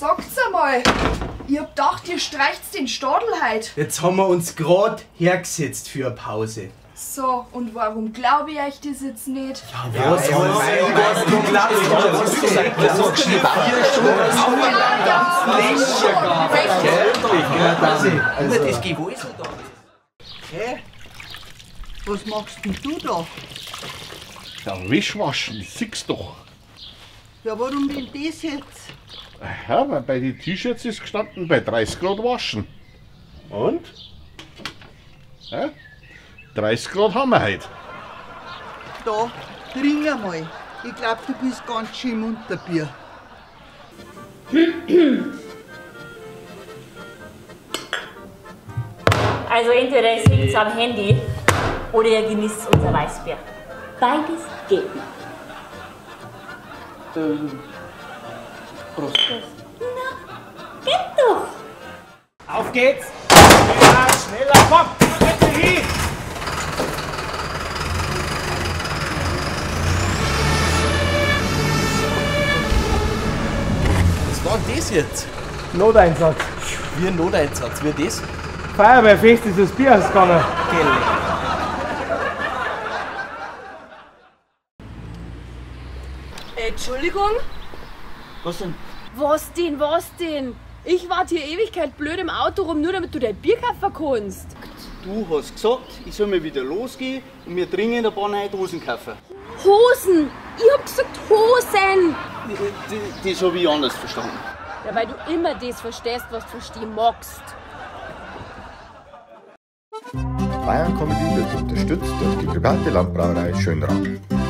Sagt's einmal, ich hab gedacht, ihr streicht's den Stadl heut. Jetzt haben wir uns grad hergesetzt für eine Pause. So, und warum glaube ich euch das jetzt nicht? Ja, was? Was? Du glaubst das Gewässer da. Hä? Was machst denn du da? Ja, Wischwaschen, siehst doch. Ja, warum denn das jetzt? Ja, weil bei den T-Shirts ist gestanden, bei 30 Grad waschen. Und? Ja? 30 Grad haben wir heute. Da, trink einmal. Ich glaub, du bist ganz schön munter, Bier. Also entweder ihr singt am Handy oder ihr genießt unser Weißbier. Beides geht nicht. Prost. Na, geht doch! Auf geht's! Schneller, schneller, komm! Setz dich hin! Was war denn das jetzt? Noteinsatz. Wie ein Noteinsatz, wie das? Feuerwehrfest ist das Bier ausgegangen. Entschuldigung? Was denn? Was denn, was denn? Ich warte hier Ewigkeit blöd im Auto rum, nur damit du dein Bier kaufen kannst. Du hast gesagt, ich soll mal wieder losgehen und mir dringend ein paar neue Dosen kaufen. Hosen! Ich hab gesagt Hosen! Das hab ich anders verstanden. Ja, weil du immer das verstehst, was du verstehen magst. Bayern Comedy wird unterstützt durch die private Landbrauerei Schönrath.